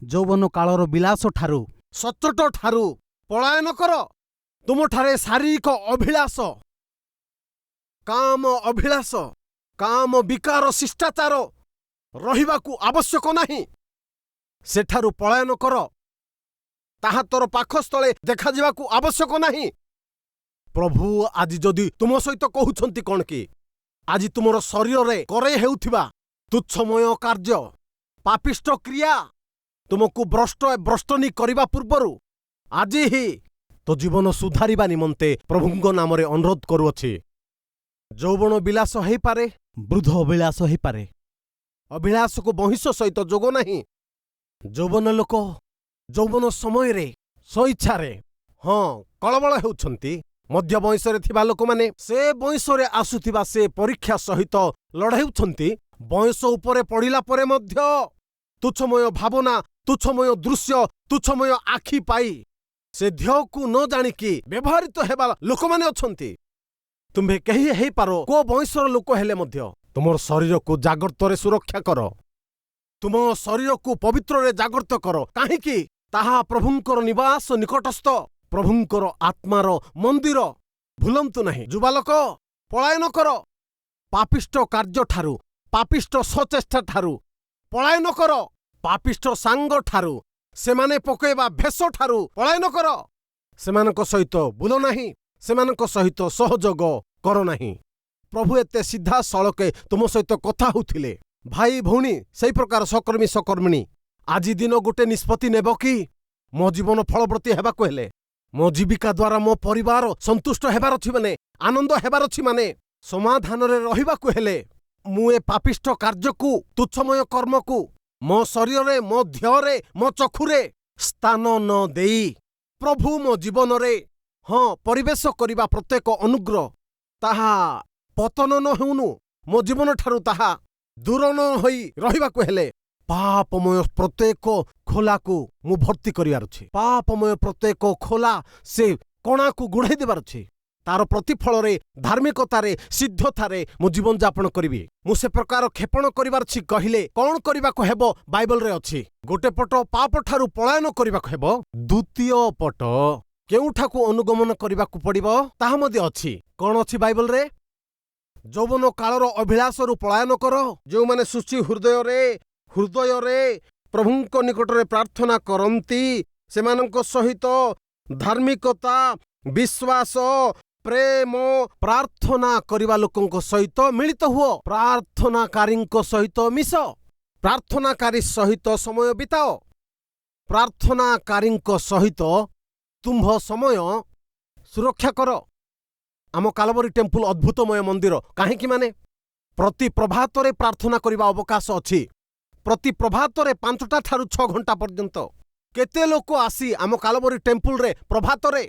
ଯୌବନ କାଳର ବିଳାସ ଠାରୁ, ସଚ୍ଚୋଟ ଠାରୁ ପଳାୟନ କର। ତୁମଠାରେ ଶାରୀରିକ ଅଭିଳାଷ, କାମ ଅଭିଳାଷ, କାମ ବିକାର, ଶିଷ୍ଟାଚାର ରହିବାକୁ ଆବଶ୍ୟକ ନାହିଁ। ସେଠାରୁ ପଳାୟନ କର। ତାହା ତୋର ପାଖସ୍ଥଳେ ଦେଖାଯିବାକୁ ଆବଶ୍ୟକ ନାହିଁ। ପ୍ରଭୁ ଆଜି ଯଦି ତୁମ ସହିତ କହୁଛନ୍ତି କଣ କି, ଆଜି ତୁମର ଶରୀରରେ କରେଇ ହେଉଥିବା ତୁଚ୍ଛମୟ କାର୍ଯ୍ୟ, ପାପିଷ୍ଠ କ୍ରିୟା ତୁମକୁ ଭ୍ରଷ୍ଟ ଭ୍ରଷ୍ଟନୀ କରିବା ପୂର୍ବରୁ ଆଜି ହିଁ ତୋ ଜୀବନ ସୁଧାରିବା ନିମନ୍ତେ ପ୍ରଭୁଙ୍କ ନାମରେ ଅନୁରୋଧ କରୁଅଛି। ଯୌବନ ବିଳାସ ହେଇପାରେ, ବୃଦ୍ଧ ଅଭିଳାଷ ହେଇପାରେ। ଅଭିଳାଷକୁ ବୟସ ସହିତ ଯୋଗ ନାହିଁ। ଯୌବନ ଲୋକ ଯୌବନ ସମୟରେ ସ୍ୱଇଚ୍ଛାରେ, ହଁ, କଳବଳ ହେଉଛନ୍ତି। ମଧ୍ୟ ବୟସରେ ଥିବା ଲୋକମାନେ ସେ ବୟସରେ ଆସୁଥିବା ସେ ପରୀକ୍ଷା ସହିତ ଲଢ଼େଉଛନ୍ତି। ବୟସ ଉପରେ ପଡ଼ିଲା ପରେ ମଧ୍ୟ ତୁଚ୍ଛମୟ ଭାବନା, ତୁଚ୍ଛମୟ ଦୃଶ୍ୟ, ତୁଚ୍ଛମୟ ଆଖି ପାଇ ସେ ଧ୍ୟେୟକୁ ନ ଜାଣିକି ବ୍ୟବହୃତ ହେବା ଲୋକମାନେ ଅଛନ୍ତି। ତୁମ୍ଭେ କେହି ହେଇପାର, କୋ ବୟସର ଲୋକ ହେଲେ ମଧ୍ୟ ତୁମର ଶରୀରକୁ ଜାଗ୍ରତରେ ସୁରକ୍ଷା କର। ତୁମ ଶରୀରକୁ ପବିତ୍ରରେ ଜାଗ୍ରତ କର। କାହିଁକି? ତାହା ପ୍ରଭୁଙ୍କର ନିବାସ ନିକଟସ୍ଥ ପ୍ରଭୁଙ୍କର ଆତ୍ମାର ମନ୍ଦିର। ଭୁଲନ୍ତୁ ନାହିଁ। ଯୁବାଲୋକ, ପଳାୟନ କର ପାପିଷ୍ଠ କାର୍ଯ୍ୟଠାରୁ, ପାପିଷ୍ଠ ସଚେଷ୍ଟା ଠାରୁ ପଳାୟନ କର, ପାପିଷ୍ଠ ସାଙ୍ଗଠାରୁ, ସେମାନେ ପକେଇବା ଭେଷଠାରୁ ପଳାୟନ କର। ସେମାନଙ୍କ ସହିତ ବୁଲ ନାହିଁ, ସେମାନଙ୍କ ସହିତ ସହଯୋଗ କର ନାହିଁ। ପ୍ରଭୁ ଏତେ ସିଧା ସଳକେ ତୁମ ସହିତ କଥା ହେଉଥିଲେ, ଭାଇ ଭଉଣୀ, ସେଇ ପ୍ରକାର ସହକର୍ମୀ, ସହକର୍ମିଣୀ, ଆଜି ଦିନ ଗୋଟେ ନିଷ୍ପତ୍ତି ନେବ କି? ମୋ ଜୀବନ ଫଳବତୀ ହେବାକୁ ହେଲେ, ମୋ ଜୀବିକା ଦ୍ୱାରା ମୋ ପରିବାର ସନ୍ତୁଷ୍ଟ ହେବାର ଅଛି ମାନେ, ଆନନ୍ଦ ହେବାର ଅଛି ମାନେ, ସମାଧାନରେ ରହିବାକୁ ହେଲେ, ମୁଁ ଏ ପାପିଷ୍ଠ କାର୍ଯ୍ୟକୁ, ତୁଚ୍ଛମୟ କର୍ମକୁ ମୋ ଶରୀରରେ, ମୋ ଦେହରେ, ମୋ ଚକ୍ଷୁରେ ସ୍ଥାନ ନ ଦେଇ ପ୍ରଭୁ ମୋ ଜୀବନରେ ହଁ ପରିବେଶ କରିବା ପ୍ରତ୍ୟେକ ଅନୁଗ୍ରହ ତାହା ପତନ ନ ହେଉନୁ, ମୋ ଜୀବନଠାରୁ ତାହା ଦୂର ନ ହୋଇ ରହିବାକୁ ହେଲେ ପାପମୟ ପ୍ରତ୍ୟେକ ଖୋଲାକୁ ମୁଁ ଭର୍ତ୍ତି କରିବାର ଅଛି। ପାପମୟ ପ୍ରତ୍ୟେକ ଖୋଲା ସେ କଣାକୁ ଗୁଢ଼େଇ ଦେବାର ଅଛି। ତାର ପ୍ରତିଫଳରେ ଧାର୍ମିକତାରେ, ସିଦ୍ଧତାରେ ମୁଁ ଜୀବନଯାପନ କରିବି। ମୁଁ ସେ ପ୍ରକାର କ୍ଷେପଣ କରିବାର ଅଛି କହିଲେ କଣ କରିବାକୁ ହେବ? ବାଇବଲରେ ଅଛି, ଗୋଟେ ପଟ ପାପଠାରୁ ପଳାୟନ କରିବାକୁ ହେବ, ଦ୍ୱିତୀୟ ପଟ କେଉଁଠାକୁ ଅନୁଗମନ କରିବାକୁ ପଡ଼ିବ ତାହା ମଧ୍ୟ ଅଛି। କଣ ଅଛି ବାଇବଲରେ? ଯୌବନ କାଳର ଅଭିଳାଷରୁ ପଳାୟନ କର। ଯେଉଁମାନେ ଶୁଚି ହୃଦୟରେ ପ୍ରଭୁଙ୍କ ନିକଟରେ ପ୍ରାର୍ଥନା କରନ୍ତି, ସେମାନଙ୍କ ସହିତ ଧାର୍ମିକତା, ବିଶ୍ୱାସ, ପ୍ରେମ, ପ୍ରାର୍ଥନା କରିବା ଲୋକଙ୍କ ସହିତ ମିଳିତ ହୁଅ। ପ୍ରାର୍ଥନାକାରୀଙ୍କ ସହିତ ମିଶ। ପ୍ରାର୍ଥନାକାରୀ ସହିତ ସମୟ ବିତାଅ। ପ୍ରାର୍ଥନାକାରୀଙ୍କ ସହିତ ତୁମ୍ଭ ସମୟ ସୁରକ୍ଷା କର। ଆମ କାଲବରୀ ଟେମ୍ପୁଲ ଅଦ୍ଭୁତମୟ ମନ୍ଦିର। କାହିଁକି ମାନେ ପ୍ରତି ପ୍ରଭାତରେ ପ୍ରାର୍ଥନା କରିବା ଅବକାଶ ଅଛି। ପ୍ରତି ପ୍ରଭାତରେ 5ଟା ଠାରୁ 6 ଘଣ୍ଟା ପର୍ଯ୍ୟନ୍ତ କେତେ ଲୋକ ଆସି ଆମ କାଲବରୀ ଟେମ୍ପୁଲରେ ପ୍ରଭାତରେ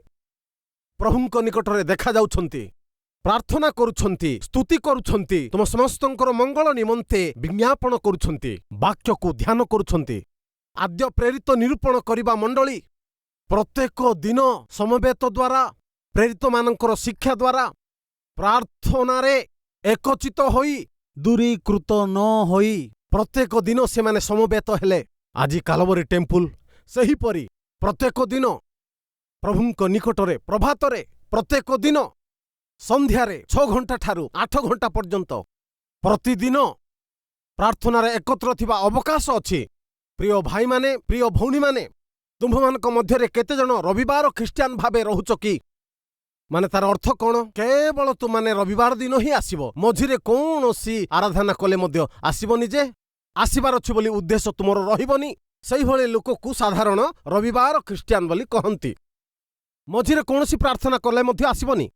ପ୍ରଭୁଙ୍କ ନିକଟରେ ଦେଖାଯାଉଛନ୍ତି, ପ୍ରାର୍ଥନା କରୁଛନ୍ତି, ସ୍ତୁତି କରୁଛନ୍ତି, ତୁମ ସମସ୍ତଙ୍କର ମଙ୍ଗଳ ନିମନ୍ତେ ବିଜ୍ଞାପନ କରୁଛନ୍ତି, ବାକ୍ୟକୁ ଧ୍ୟାନ କରୁଛନ୍ତି। ଆଦ୍ୟ ପ୍ରେରିତ ନିରୂପଣ କରିବା ମଣ୍ଡଳୀ ପ୍ରତ୍ୟେକ ଦିନ ସମବେତ ଦ୍ୱାରା, ପ୍ରେରିତମାନଙ୍କର ଶିକ୍ଷା ଦ୍ୱାରା, ପ୍ରାର୍ଥନାରେ ଏକଚିତ ହୋଇ, ଦୂରୀକୃତ ନ ହୋଇ ପ୍ରତ୍ୟେକ ଦିନ ସେମାନେ ସମବେତ ହେଲେ। ଆଜି କାଲବରୀ ଟେମ୍ପୁଲ ସେହିପରି ପ୍ରତ୍ୟେକ ଦିନ ପ୍ରଭୁଙ୍କ ନିକଟରେ ପ୍ରଭାତରେ, ପ୍ରତ୍ୟେକ ଦିନ ସନ୍ଧ୍ୟାରେ 6 ଘଣ୍ଟା ଠାରୁ 8 ଘଣ୍ଟା ପର୍ଯ୍ୟନ୍ତ ପ୍ରତିଦିନ ପ୍ରାର୍ଥନାରେ ଏକତ୍ର ଥିବା ଅବକାଶ ଅଛି। ପ୍ରିୟ ଭାଇମାନେ, ପ୍ରିୟ ଭଉଣୀମାନେ, ତୁମ୍ଭମାନଙ୍କ ମଧ୍ୟରେ କେତେଜଣ ରବିବାର ଖ୍ରୀଷ୍ଟିଆନ ଭାବେ ରହୁଛ କି? ମାନେ ତାର ଅର୍ଥ କଣ? କେବଳ ତୁମାନେ ରବିବାର ଦିନ ହିଁ ଆସିବ, ମଝିରେ କୌଣସି ଆରାଧନା କଲେ ମଧ୍ୟ ଆସିବନି ଯେ, ଆସିବାର ଅଛି ବୋଲି ଉଦ୍ଦେଶ୍ୟ ତୁମର ରହିବନି। ସେଇଭଳି ଲୋକକୁ ସାଧାରଣ ରବିବାର ଖ୍ରୀଷ୍ଟିଆନ ବୋଲି କହନ୍ତି। ମଝିରେ କୌଣସି ପ୍ରାର୍ଥନା କଲେ ମଧ୍ୟ ଆସିବନି।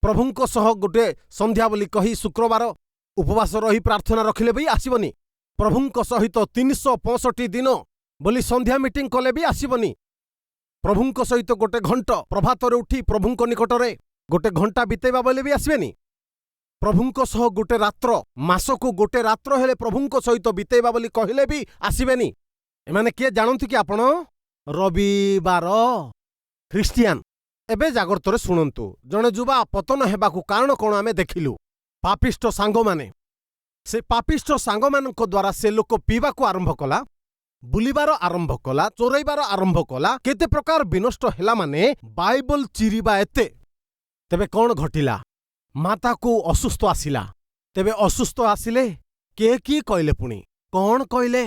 ପ୍ରଭୁଙ୍କ ସହ ଗୋଟେ ସନ୍ଧ୍ୟା ବୋଲି କହି ଶୁକ୍ରବାର ଉପବାସ ରହି ପ୍ରାର୍ଥନା ରଖିଲେ ବି ଆସିବନି। ପ୍ରଭୁଙ୍କ ସହିତ 365 ଦିନ ବୋଲି ସନ୍ଧ୍ୟା ମିଟିଂ କଲେ ବି ଆସିବନି। ପ୍ରଭୁଙ୍କ ସହିତ ଗୋଟେ ଘଣ୍ଟ ପ୍ରଭାତରେ ଉଠି ପ୍ରଭୁଙ୍କ ନିକଟରେ ଗୋଟେ ଘଣ୍ଟା ବିତେଇବା ବୋଇଲେ ବି ଆସିବେନି। ପ୍ରଭୁଙ୍କ ସହ ଗୋଟେ ରାତ୍ର, ମାସକୁ ଗୋଟେ ରାତ୍ର ହେଲେ ପ୍ରଭୁଙ୍କ ସହିତ ବିତେଇବା ବୋଲି କହିଲେ ବି ଆସିବେନି। ଏମାନେ କିଏ ଜାଣନ୍ତି କି ଆପଣ? ରବିବାର ଖ୍ରୀଷ୍ଟିଆନ। ଏବେ ଜାଗ୍ରତରେ ଶୁଣନ୍ତୁ। ଜଣେ ଯୁବା ପତନ ହେବାକୁ କାରଣ କଣ ଆମେ ଦେଖିଲୁ। ପାପିଷ୍ଠ ସାଙ୍ଗମାନେ। ସେ ପାପିଷ୍ଠ ସାଙ୍ଗମାନଙ୍କ ଦ୍ୱାରା ସେ ଲୋକ ପିଇବାକୁ ଆରମ୍ଭ କଲା, ବୁଲିବାର ଆରମ୍ଭ କଲା, ଚୋରେଇବାର ଆରମ୍ଭ କଲା, କେତେ ପ୍ରକାର ବିନଷ୍ଟ ହେଲା, ମାନେ ବାଇବଲ ଚିରିବା ଏତେ। ତେବେ କଣ ଘଟିଲା? ମାତାକୁ ଅସୁସ୍ଥ ଆସିଲା। ତେବେ ଅସୁସ୍ଥ ଆସିଲେ କିଏ କି କହିଲେ? ପୁଣି କଣ କହିଲେ?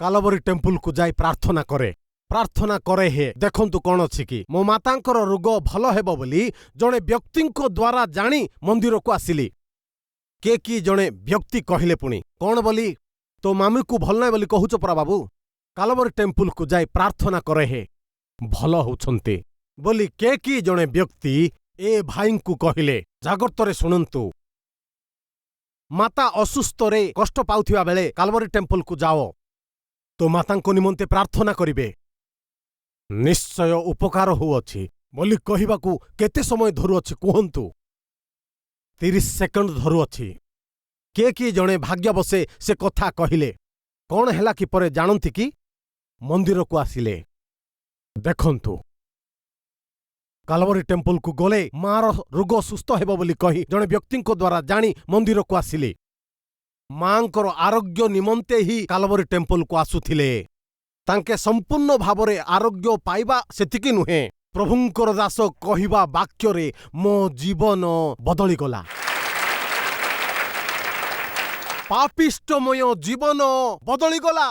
କାଲବରୀ ଟେମ୍ପୁଲକୁ ଯାଇ ପ୍ରାର୍ଥନା କରେ, ପ୍ରାର୍ଥନା କରେ ହେ, ଦେଖନ୍ତୁ କଣ ଅଛି କି, ମୋ ମାତାଙ୍କର ରୋଗ ଭଲ ହେବ ବୋଲି ଜଣେ ବ୍ୟକ୍ତିଙ୍କ ଦ୍ୱାରା ଜାଣି ମନ୍ଦିରକୁ ଆସିଲି। କିଏ କି ଜଣେ ବ୍ୟକ୍ତି କହିଲେ ପୁଣି କଣ ବୋଲି? ତୋ ମାମୁକୁ ଭଲ ନାହିଁ ବୋଲି କହୁଛ ପରା ବାବୁ, କାଲବରୀ ଟେମ୍ପୁଲକୁ ଯାଇ ପ୍ରାର୍ଥନା କରେ ହେ, ଭଲ ହଉଛନ୍ତି ବୋଲି କେ କି ଜଣେ ବ୍ୟକ୍ତି ଏ ଭାଇଙ୍କୁ କହିଲେ। ଜାଗ୍ରତରେ ଶୁଣନ୍ତୁ। ମାତା ଅସୁସ୍ଥରେ କଷ୍ଟ ପାଉଥିବା ବେଳେ କାଲବରୀ ଟେମ୍ପୁଲକୁ ଯାଅ, ତୋ ମାତାଙ୍କ ନିମନ୍ତେ ପ୍ରାର୍ଥନା କରିବେ, ନିଶ୍ଚୟ ଉପକାର ହେଉଅଛି ବୋଲି କହିବାକୁ କେତେ ସମୟ ଧରୁଅଛି କୁହନ୍ତୁ? 30 ସେକେଣ୍ଡ ଧରୁଅଛି। କିଏ କିଏ ଜଣେ ଭାଗ୍ୟବଶେ ସେ କଥା କହିଲେ। କଣ ହେଲା କି ପରେ ଜାଣନ୍ତି କି? ମନ୍ଦିରକୁ ଆସିଲେ। ଦେଖନ୍ତୁ, କାଲବରୀ ଟେମ୍ପଲକୁ ଗଲେ ମାର ରୋଗ ସୁସ୍ଥ ହେବ ବୋଲି କହି ଜଣେ ବ୍ୟକ୍ତିଙ୍କ ଦ୍ୱାରା ଜାଣି ମନ୍ଦିରକୁ ଆସିଲେ। ମାଙ୍କର ଆରୋଗ୍ୟ ନିମନ୍ତେ ହିଁ କାଲବରୀ ଟେମ୍ପଲକୁ ଆସୁଥିଲେ। ତାଙ୍କେ ସମ୍ପୂର୍ଣ୍ଣ ଭାବରେ ଆରୋଗ୍ୟ ପାଇବା ସେତିକି ନୁହେଁ, ପ୍ରଭୁଙ୍କର ଦାସ କହିବା ବାକ୍ୟରେ ମୋ ଜୀବନ ବଦଳିଗଲା, ପାପିଷ୍ଟମୟ ଜୀବନ ବଦଳିଗଲା।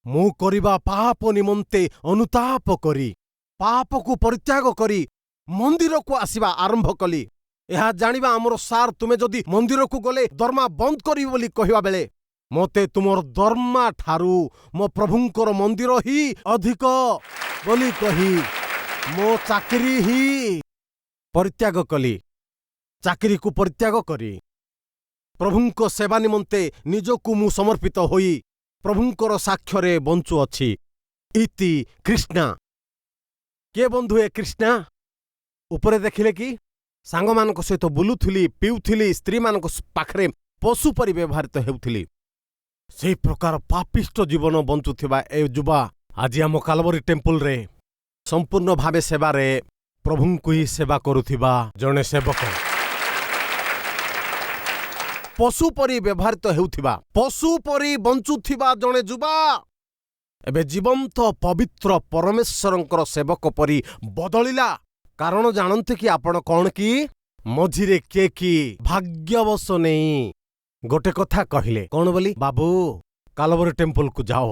ମୁଁ କରିବା ପାପ ନିମନ୍ତେ ଅନୁତାପ କରି, ପାପକୁ ପରିତ୍ୟାଗ କରି ମନ୍ଦିରକୁ ଆସିବା ଆରମ୍ଭ କଲି। ଏହା ଜାଣିବା ଆମର ସାର୍, ତୁମେ ଯଦି ମନ୍ଦିରକୁ ଗଲେ ଦରମା ବନ୍ଦ କରିବି ବୋଲି କହିବା ବେଳେ, ମୋତେ ତୁମର ଦରମା ଠାରୁ ମୋ ପ୍ରଭୁଙ୍କର ମନ୍ଦିର ହିଁ ଅଧିକ ବୋଲି କହି ମୋ ଚାକିରି ହିଁ ପରିତ୍ୟାଗ କଲି। ଚାକିରିକୁ ପରିତ୍ୟାଗ କରି ପ୍ରଭୁଙ୍କ ସେବା ନିମନ୍ତେ ନିଜକୁ ମୁଁ ସମର୍ପିତ ହୋଇ ପ୍ରଭୁଙ୍କର ସାକ୍ଷ୍ୟରେ ବଞ୍ଚୁଅଛି। ଇତି କୃଷ୍ଣା। କିଏ ବନ୍ଧୁ ଏ କୃଷ୍ଣା? ଉପରେ ଦେଖିଲେ କି ସାଙ୍ଗମାନଙ୍କ ସହିତ ବୁଲୁଥିଲି, ପିଉଥିଲି, ସ୍ତ୍ରୀମାନଙ୍କ ପାଖରେ ପଶୁ ପରି ବ୍ୟବହୃତ ହେଉଥିଲି। ସେଇ ପ୍ରକାର ପାପିଷ୍ଠ ଜୀବନ ବଞ୍ଚୁଥିବା ଏ ଯୁବା ଆଜି ଆମ କାଲବରୀ ଟେମ୍ପୁଲରେ ସମ୍ପୂର୍ଣ୍ଣ ଭାବେ ସେବାରେ ପ୍ରଭୁଙ୍କୁ ହିଁ ସେବା କରୁଥିବା ଜଣେ ସେବକ। ପଶୁ ପରି ବ୍ୟବହୃତ ହେଉଥିବା, ପଶୁ ପରି ବଞ୍ଚୁଥିବା ଜଣେ ଯୁବା ଏବେ ଜୀବନ୍ତ ପବିତ୍ର ପରମେଶ୍ୱରଙ୍କର ସେବକ ପରି ବଦଳିଲା। କାରଣ ଜାଣନ୍ତି କି ଆପଣ କଣ କି? ମଝିରେ କିଏ କି ଭାଗ୍ୟବଶ ନେଇ ଗୋଟେ କଥା କହିଲେ। କଣ ବୋଲି? ବାବୁ, କାଲବରୀ ଟେମ୍ପଲକୁ ଯାଅ,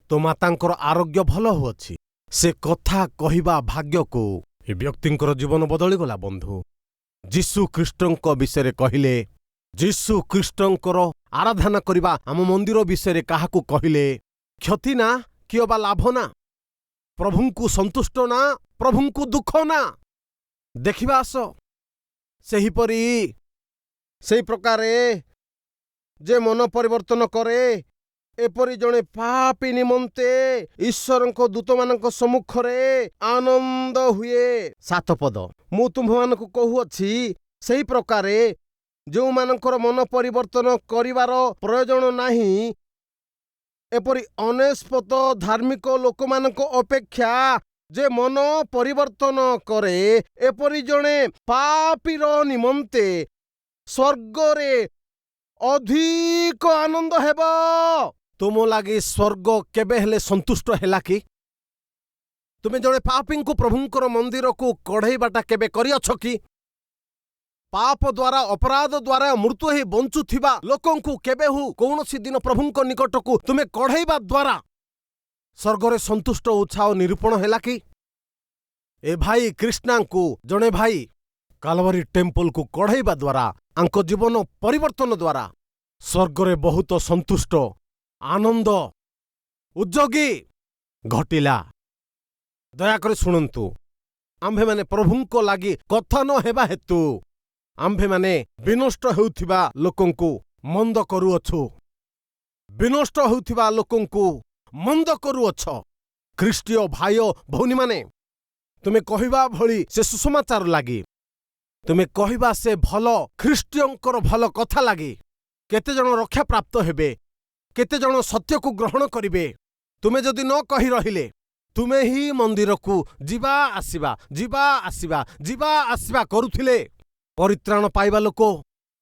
ତୋ ମାତାଙ୍କର ଆରୋଗ୍ୟ ଭଲ ହୁଅଛି। ସେ କଥା କହିବା ଭାଗ୍ୟକୁ ଏ ବ୍ୟକ୍ତିଙ୍କର ଜୀବନ ବଦଳିଗଲା। ବନ୍ଧୁ, ଯୀଶୁ ଖ୍ରୀଷ୍ଟଙ୍କ ବିଷୟରେ କହିଲେ, ଯୀଶୁ ଖ୍ରୀଷ୍ଟଙ୍କର ଆରାଧନା କରିବା ଆମ ମନ୍ଦିର ବିଷୟରେ କାହାକୁ କହିଲେ, କ୍ଷତି ନା କି ଅବା ଲାଭ ନା, ପ୍ରଭୁଙ୍କୁ ସନ୍ତୁଷ୍ଟ ନା ପ୍ରଭୁଙ୍କୁ ଦୁଃଖ ନା, ଦେଖିବା ଆସ। ସେହିପରି ସେଇ ପ୍ରକାରେ ଯେ ମନ ପରିବର୍ତ୍ତନ କରେ, ଏପରି ଜଣେ ପାପୀ ନିମନ୍ତେ ଈଶ୍ୱରଙ୍କ ଦୂତମାନଙ୍କ ସମ୍ମୁଖରେ ଆନନ୍ଦ ହୁଏ। 7 ପଦ। ମୁଁ ତୁମ୍ଭମାନଙ୍କୁ କହୁଅଛି, ସେହି ପ୍ରକାରେ ଯେଉଁମାନଙ୍କର ମନ ପରିବର୍ତ୍ତନ କରିବାର ପ୍ରୟୋଜନ ନାହିଁ, ଏପରି 99 ଧାର୍ମିକ ଲୋକମାନଙ୍କ ଅପେକ୍ଷା ଯେ ମନ ପରିବର୍ତ୍ତନ କରେ, ଏପରି ଜଣେ ପାପୀର ନିମନ୍ତେ ସ୍ୱର୍ଗରେ ଅଧିକ ଆନନ୍ଦ ହେବ। ତୁମ ଲାଗି ସ୍ୱର୍ଗ କେବେ ହେଲେ ସନ୍ତୁଷ୍ଟ ହେଲା କି? ତୁମେ ଜଣେ ପାପୀଙ୍କୁ ପ୍ରଭୁଙ୍କର ମନ୍ଦିରକୁ କଢ଼େଇବାଟା କେବେ କରିଅଛ କି? ପାପ ଦ୍ୱାରା, ଅପରାଧ ଦ୍ୱାରା ମୃତ୍ୟୁ ହେଇ ବଞ୍ଚୁଥିବା ଲୋକଙ୍କୁ କେବେ ହୁ କୌଣସି ଦିନ ପ୍ରଭୁଙ୍କ ନିକଟକୁ ତୁମେ କଢ଼େଇବା ଦ୍ୱାରା ସ୍ୱର୍ଗରେ ସନ୍ତୁଷ୍ଟ ଉତ୍ସାହ ନିରୂପଣ ହେଲା କି? ଏ ଭାଇ କୃଷ୍ଣାଙ୍କୁ ଜଣେ ଭାଇ କାଲବରୀ ଟେମ୍ପଲକୁ କଢ଼େଇବା ଦ୍ୱାରା, ଆଙ୍କ ଜୀବନ ପରିବର୍ତ୍ତନ ଦ୍ୱାରା ସ୍ୱର୍ଗରେ ବହୁତ ସନ୍ତୁଷ୍ଟ, ଆନନ୍ଦ, ଉଦ୍ଯୋଗୀ ଘଟିଲା। ଦୟାକରି ଶୁଣନ୍ତୁ, ଆମ୍ଭେମାନେ ପ୍ରଭୁଙ୍କ ଲାଗି କଥା ନ ହେବା ହେତୁ ଆମ୍ଭେମାନେ ବିନଷ୍ଟ ହେଉଥିବା ଲୋକଙ୍କୁ ମନ୍ଦ କରୁଅଛୁ। ବିନଷ୍ଟ ହେଉଥିବା ଲୋକଙ୍କୁ ମନ୍ଦ କରୁଅଛ। ଖ୍ରୀଷ୍ଟୀୟ ଭାଇ ଓ ଭଉଣୀମାନେ, ତୁମେ କହିବା ଭଳି ସେ ସୁସମାଚାର ଲାଗି, ତୁମେ କହିବା ସେ ଭଲ ଖ୍ରୀଷ୍ଟୀୟଙ୍କର ଭଲ କଥା ଲାଗି କେତେଜଣ ରକ୍ଷାପ୍ରାପ୍ତ ହେବେ, କେତେଜଣ ସତ୍ୟକୁ ଗ୍ରହଣ କରିବେ? ତୁମେ ଯଦି ନ କହି ରହିଲେ, ତୁମେ ହିଁ ମନ୍ଦିରକୁ ଯିବା ଆସିବା, ଯିବା ଆସିବା, ଯିବା ଆସିବା କରୁଥିଲେ ପରିତ୍ରାଣ ପାଇବା ଲୋକ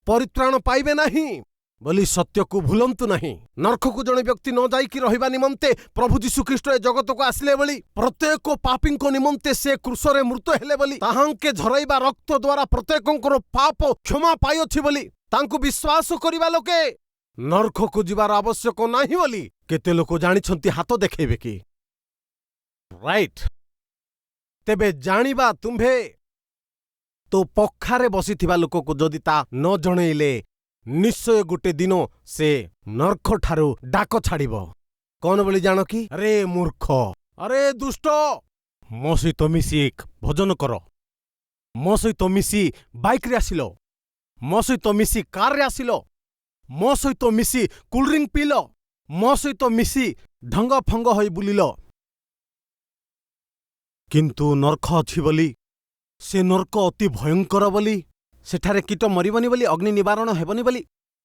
ପରିତ୍ରାଣ ପାଇବେ ନାହିଁ ବୋଲି ସତ୍ୟକୁ ଭୁଲନ୍ତୁ ନାହିଁ। ନର୍କକୁ ଜଣେ ବ୍ୟକ୍ତି ନ ଯାଇକି ରହିବା ନିମନ୍ତେ ପ୍ରଭୁ ଯୀଶୁଖ୍ରୀଷ୍ଟ ଏ ଜଗତକୁ ଆସିଲେ ବୋଲି, ପ୍ରତ୍ୟେକ ପାପୀଙ୍କ ନିମନ୍ତେ ସେ କ୍ରୁଶରେ ମୃତ ହେଲେ ବୋଲି, ତାହାଙ୍କେ ଝରାଇବା ରକ୍ତ ଦ୍ୱାରା ପ୍ରତ୍ୟେକଙ୍କର ପାପ କ୍ଷମା ପାଇଅଛି ବୋଲି, ତାଙ୍କୁ ବିଶ୍ୱାସ କରିବା ଲୋକେ ନର୍କକୁ ଯିବାର ଆବଶ୍ୟକ ନାହିଁ ବୋଲି କେତେ ଲୋକ ଜାଣିଛନ୍ତି? ହାତ ଦେଖେଇବେ କି? ରାଇଟ୍। ତେବେ ଜାଣିବା, ତୁମ୍ଭେ ତୋ ପଖାରେ ବସିଥିବା ଲୋକକୁ ଯଦି ତା ନ ଜଣେଇଲେ, ନିଶ୍ଚୟ ଗୋଟେ ଦିନ ସେ ନର୍କଠାରୁ ଡାକ ଛାଡ଼ିବ। କଣ ବୋଲି ଜାଣ କି? ଆରେ ମୂର୍ଖ, ଆରେ ଦୁଷ୍ଟ, ମୋ ସହିତ ମିଶି ଭୋଜନ କର, ମୋ ସହିତ ମିଶି ବାଇକରେ ଆସିଲ, ମୋ ସହିତ ମିଶି କାରରେ ଆସିଲ, ମୋ ସହିତ ମିଶି କୋଲ୍ଡଡ୍ରିଙ୍କ ପିଇଲ, ମୋ ସହିତ ମିଶି ଢଙ୍ଗ ଫଙ୍ଗ ହୋଇ ବୁଲିଲ, କିନ୍ତୁ ନର୍କ ଅଛି ବୋଲି, ସେ ନର୍କ ଅତି ଭୟଙ୍କର ବୋଲି, ସେଠାରେ କୀଟ ମରିବନି ବୋଲି, ଅଗ୍ନି ନିବାରଣ ହେବନି ବୋଲି,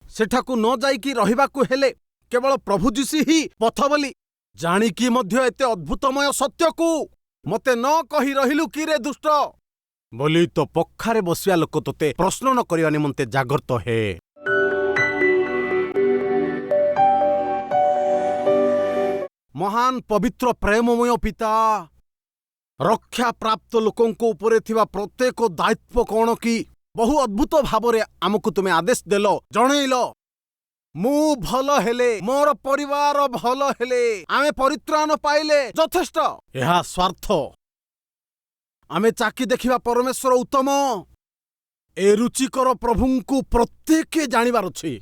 ସେଠାକୁ ନ ଯାଇକି ରହିବାକୁ ହେଲେ କେବଳ ପ୍ରଭୁ ଯୀଶୁ ହିଁ ପଥ ବୋଲି ଜାଣିକି ମଧ୍ୟ ଏତେ ଅଦ୍ଭୁତମୟ ସତ୍ୟକୁ ମତେ ନ କହି ରହିଲୁ କି ରେ ଦୁଷ୍ଟ ବୋଲି ତୋ ପଖାରେ ବସିବା ଲୋକ ତୋତେ ପ୍ରଶ୍ନ ନ କରିବା ନିମନ୍ତେ ଜାଗ୍ରତ ହେ। ମହାନ ପବିତ୍ର ପ୍ରେମମୟ ପିତା, ରକ୍ଷାପ୍ରାପ୍ତ ଲୋକଙ୍କ ଉପରେ ଥିବା ପ୍ରତ୍ୟେକ ଦାୟିତ୍ୱ କଣ କି? ବହୁ ଅଦ୍ଭୁତ ଭାବରେ ଆମକୁ ତୁମେ ଆଦେଶ ଦେଲ, ଜଣେଇଲ, ମୁଁ ଭଲ ହେଲେ, ମୋର ପରିବାର ଭଲ ହେଲେ, ଆମେ ପରିତ୍ରାଣ ପାଇଲେ ଯଥେଷ୍ଟ। ଏହା ସ୍ୱାର୍ଥ। ଆମେ ଚାଖି ଦେଖିବା ପରମେଶ୍ୱର ଉତ୍ତମ। ଏ ରୁଚିକର ପ୍ରଭୁଙ୍କୁ ପ୍ରତ୍ୟେକ ଜାଣିବାର ଅଛି।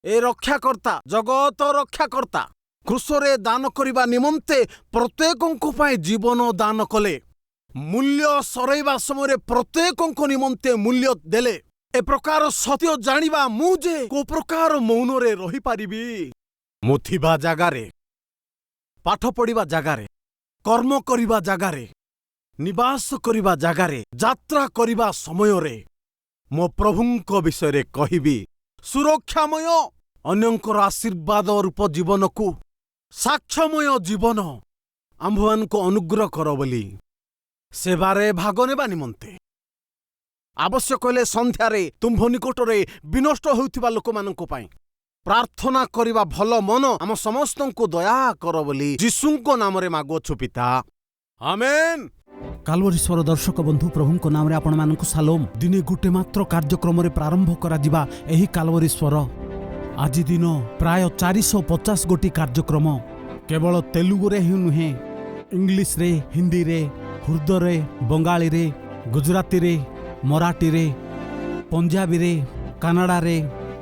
ଏ ରକ୍ଷାକର୍ତ୍ତା, ଜଗତ ରକ୍ଷାକର୍ତ୍ତା କ୍ରୁଶରେ ଦାନ କରିବା ନିମନ୍ତେ ପ୍ରତ୍ୟେକଙ୍କ ପାଇଁ ଜୀବନ ଦାନ କଲେ। ମୂଲ୍ୟ ସରେଇବା ସମୟରେ ପ୍ରତ୍ୟେକଙ୍କ ନିମନ୍ତେ ମୂଲ୍ୟ ଦେଲେ। ଏ ପ୍ରକାର ସତ୍ୟ ଜାଣିବା ମୁଁ ଯେ କୋଉ ପ୍ରକାର ମୌନରେ ରହିପାରିବି? ମୁଁ ଥିବା ଜାଗାରେ, ପାଠ ପଢ଼ିବା ଜାଗାରେ, କର୍ମ କରିବା ଜାଗାରେ, ନିବାସ କରିବା ଜାଗାରେ, ଯାତ୍ରା କରିବା ସମୟରେ ମୋ ପ୍ରଭୁଙ୍କ ବିଷୟରେ କହିବି। ସୁରକ୍ଷାମୟ, ଅନ୍ୟଙ୍କର ଆଶୀର୍ବାଦ ରୂପ ଜୀବନକୁ, ସାକ୍ଷ୍ୟମୟ ଜୀବନ ଆମ୍ଭମାନଙ୍କୁ ଅନୁଗ୍ରହ କର ବୋଲି ସେବାରେ ଭାଗ ନେବା ନିମନ୍ତେ, ଆବଶ୍ୟକ ହେଲେ ସନ୍ଧ୍ୟାରେ ତୁମ୍ଭ ନିକଟରେ ବିନଷ୍ଟ ହେଉଥିବା ଲୋକମାନଙ୍କ ପାଇଁ ପ୍ରାର୍ଥନା କରିବା ଭଲ ମନ ଆମ ସମସ୍ତଙ୍କୁ ଦୟା କର ବୋଲି ଯୀଶୁଙ୍କ ନାମରେ ମାଗୁଅଛୁ ପିତା, ଆମେନ୍। କାଲବରୀଶ୍ୱର ଦର୍ଶକ ବନ୍ଧୁ, ପ୍ରଭୁଙ୍କ ନାମରେ ଆପଣମାନଙ୍କୁ ସାଲୋମ। ଦିନେ ଗୋଟେ ମାତ୍ର କାର୍ଯ୍ୟକ୍ରମରେ ପ୍ରାରମ୍ଭ କରାଯିବା ଏହି କାଲବରୀଶ୍ୱର ଆଜି ଦିନ ପ୍ରାୟ 450 ଗୋଟି କାର୍ଯ୍ୟକ୍ରମ, କେବଳ ତେଲୁଗୁରେ ହିଁ ନୁହେଁ, ଇଂଲିଶରେ, ହିନ୍ଦୀରେ, ଉର୍ଦ୍ଦୁରେ, ବଙ୍ଗାଳୀରେ, ଗୁଜରାତିରେ, ମରାଠୀରେ, ପଞ୍ଜାବୀରେ, କାନାଡ଼ାରେ,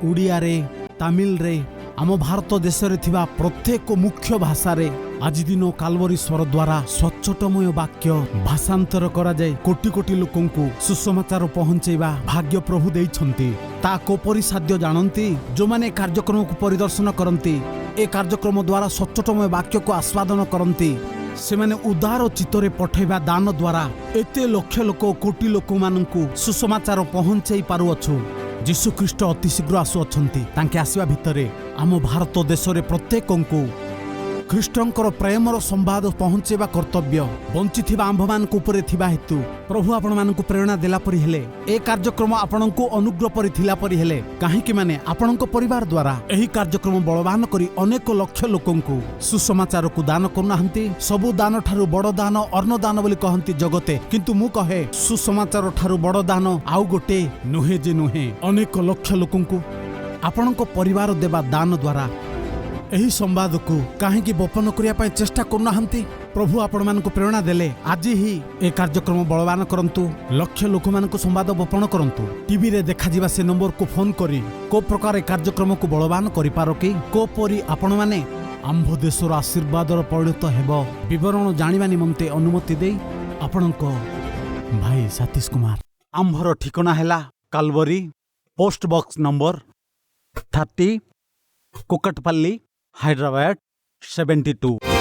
ଓଡ଼ିଆରେ, ତାମିଲରେ, ଆମ ଭାରତ ଦେଶରେ ଥିବା ପ୍ରତ୍ୟେକ ମୁଖ୍ୟ ଭାଷାରେ ଆଜି ଦିନ କାଲବରୀ ସ୍ୱର ଦ୍ୱାରା ସଚ୍ଚୋଟମୟ ବାକ୍ୟ ଭାଷାନ୍ତର କରାଯାଇ କୋଟି କୋଟି ଲୋକଙ୍କୁ ସୁସମାଚାର ପହଞ୍ଚେଇବା ଭାଗ୍ୟ ପ୍ରଭୁ ଦେଇଛନ୍ତି। ତା କୋପରି ସାଧ୍ୟ ଜାଣନ୍ତି ଯେଉଁମାନେ ଏ କାର୍ଯ୍ୟକ୍ରମକୁ ପରିଦର୍ଶନ କରନ୍ତି, ଏ କାର୍ଯ୍ୟକ୍ରମ ଦ୍ୱାରା ସଚ୍ଚୋଟମୟ ବାକ୍ୟକୁ ଆସ୍ୱାଦନ କରନ୍ତି। ସେମାନେ ଉଦାର ଚିତ୍ତରେ ପଠାଇବା ଦାନ ଦ୍ୱାରା ଏତେ ଲକ୍ଷ ଲୋକ, କୋଟି ଲୋକମାନଙ୍କୁ ସୁସମାଚାର ପହଞ୍ଚାଇ ପାରୁଅଛୁ। ଯୀଶୁଖ୍ରୀଷ୍ଟ ଅତି ଶୀଘ୍ର ଆସୁଅଛନ୍ତି। ତାଙ୍କେ ଆସିବା ଭିତରେ ଆମ ଭାରତ ଦେଶରେ ପ୍ରତ୍ୟେକଙ୍କୁ ଖ୍ରୀଷ୍ଟଙ୍କର ପ୍ରେମର ସମ୍ବାଦ ପହଞ୍ଚାଇବା କର୍ତ୍ତବ୍ୟ ବଞ୍ଚିଥିବା ଆମ୍ଭମାନଙ୍କ ଉପରେ ଥିବା ହେତୁ, ପ୍ରଭୁ ଆପଣମାନଙ୍କୁ ପ୍ରେରଣା ଦେଲା ପରି ହେଲେ, ଏ କାର୍ଯ୍ୟକ୍ରମ ଆପଣଙ୍କୁ ଅନୁଗ୍ରହ ପରି ଥିଲା ପରି ହେଲେ, କାହିଁକି ମାନେ ଆପଣଙ୍କ ପରିବାର ଦ୍ୱାରା ଏହି କାର୍ଯ୍ୟକ୍ରମ ବଳବାନ କରି ଅନେକ ଲକ୍ଷ ଲୋକଙ୍କୁ ସୁସମାଚାରକୁ ଦାନ କରୁନାହାନ୍ତି? ସବୁ ଦାନ ଠାରୁ ବଡ଼ ଦାନ ଅନ୍ନଦାନ ବୋଲି କହନ୍ତି ଜଗତେ, କିନ୍ତୁ ମୁଁ କହେ ସୁସମାଚାର ଠାରୁ ବଡ଼ ଦାନ ଆଉ ଗୋଟେ ନୁହେଁ ଯେ ନୁହେଁ। ଅନେକ ଲକ୍ଷ ଲୋକଙ୍କୁ ଆପଣଙ୍କ ପରିବାର ଦେବା ଦାନ ଦ୍ୱାରା ଏହି ସମ୍ବାଦକୁ କାହିଁକି ବପନ କରିବା ପାଇଁ ଚେଷ୍ଟା କରୁନାହାନ୍ତି? ପ୍ରଭୁ ଆପଣମାନଙ୍କୁ ପ୍ରେରଣା ଦେଲେ ଆଜି ହିଁ ଏ କାର୍ଯ୍ୟକ୍ରମ ବଳବାନ କରନ୍ତୁ, ଲକ୍ଷ ଲୋକମାନଙ୍କୁ ସମ୍ବାଦ ବପନ କରନ୍ତୁ। ଟିଭିରେ ଦେଖାଯିବା ସେ ନମ୍ବରକୁ ଫୋନ୍ କରି କୋଉ ପ୍ରକାର ଏ କାର୍ଯ୍ୟକ୍ରମକୁ ବଳବାନ କରିପାର କି? କୋପରି ଆପଣମାନେ ଆମ୍ଭ ଦେଶର ଆଶୀର୍ବାଦର ପରିଣତ ହେବ, ବିବରଣ ଜାଣିବା ନିମନ୍ତେ ଅନୁମତି ଦେଇ ଆପଣଙ୍କ ଭାଇ ସତୀଶ କୁମାର। ଆମ୍ଭର ଠିକଣା ହେଲା Calvary, post box number 30, Kukatpally, Hyderabad 72।